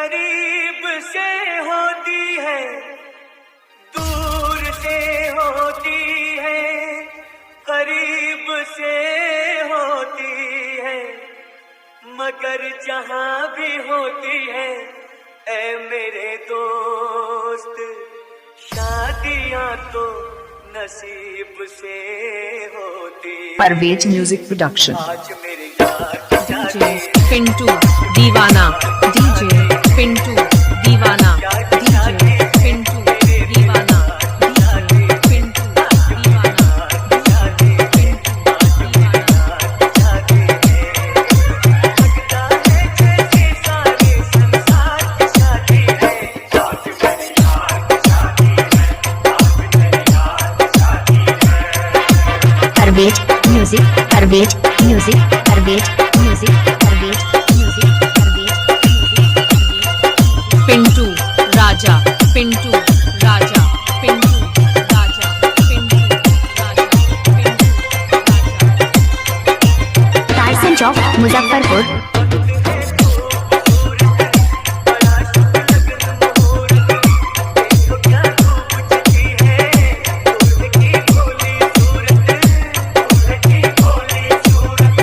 करीब से होती है, दूर से होती है, करीब से होती है, मगर जहाँ भी होती है ऐ मेरे दोस्त, शादियाँ तो नसीब से होती। Parvez music production. आज मेरे यार की DJ शादी, पिंटू दीवाना, DJ Pintu दीवाना, DJ Pintu दीवाना, DJ Pintu दीवाना, DJ Pintu दीवाना। लगता है जैसे सारे संसार की शादी है। आज मेरे यार की शादी है, आज मेरे यार की शादी है। Parvez music, Parvez music, Parvez music, Parvez music, Parvez music. Pintu Raja, Pintu Raja, Pintu Raja, Pintu Raja, Pintu Raja. Tarsan Chowk, Muzaffarpur. बड़ा शुभ लगन मुहूर्त, देखो क्या खूब जची है दूल्हे की भोली सूरत, दूल्हे की भोली सूरत।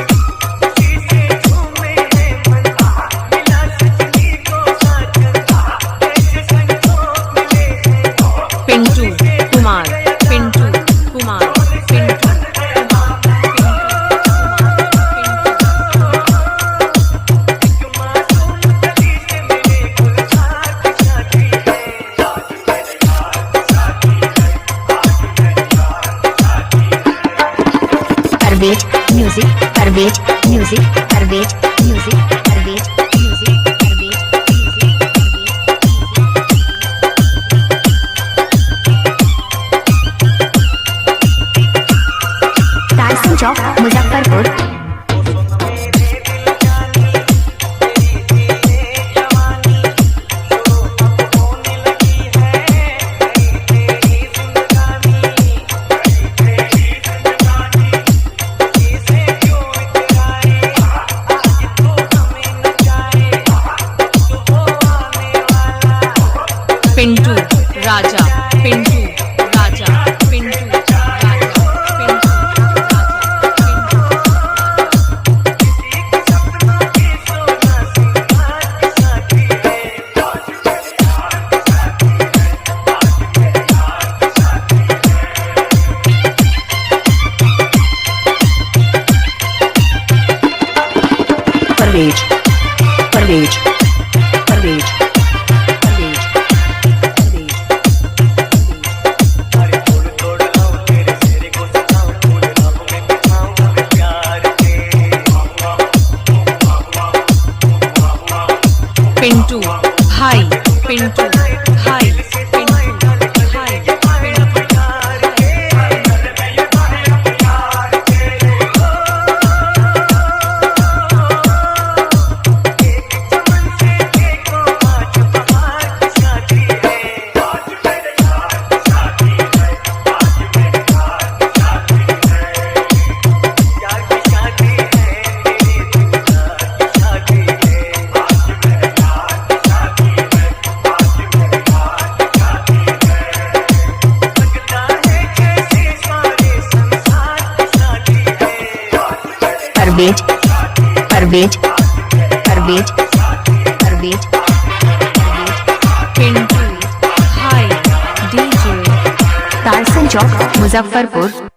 खुशी से झूमे है मन, मिला सजनी को साजन, ऐसे संजोग मिले हैं। पिंटू कुमार, पिंटू कुमार, पिंटू कुमार, पिंटू कुमार, पिंटू। एक मासूम कली से मेरे गुलजार की शादी है। आज मेरे यार की शादी है, आज मेरे यार की शादी है। Parvez music, Parvez music, Parvez music, Parvez music, Parvez music, Parvez music. Tarsan Chowk, Muzaffarpur. सुन मेरे दिल जानी, तेरी ही ये जवानी जो अब होने लगी है, नई तेरी जिंदगानी, नई तेरी जिंदगानी। खुशी से क्यों इतराए, आज तू हमें नचाए, तो वो आने वाला। पिंटू राजा, पिंटू राजा, पिंटू राजा, पिंटू राजा, पिंटू। किसी के सपनों की सोना सिंगार की शादी है। आज मेरे यार की शादी है, आज मेरे यार की शादी है। परवेज, परवेज, परवेज, परवेज, परवेज। अरे फूल तोड़ लाऊं, तेरे सेहरे को सजाऊं, फूल राहों में बिछाऊं मैं प्यार के। पिंटू भाई, पिंटू भाई, पिंटू भाई, पिंटू प्यार के, प्यार के। एक चमन से देखो आज बहार की शादी है। आज मेरे यार की शादी है, आज मेरे यार की शादी है। यार की शादी है, मेरे दिलदार की शादी है। आज मेरे यार की शादी है, आज मेरे यार की शादी है। लगता है जैसे सारे संसार की शादी है। आज मेरे परवेज, परवेज, परवेज, परवेज, परवेज। पिंटू भाई, डीजे तारसन चौक, मुजफ्फरपुर।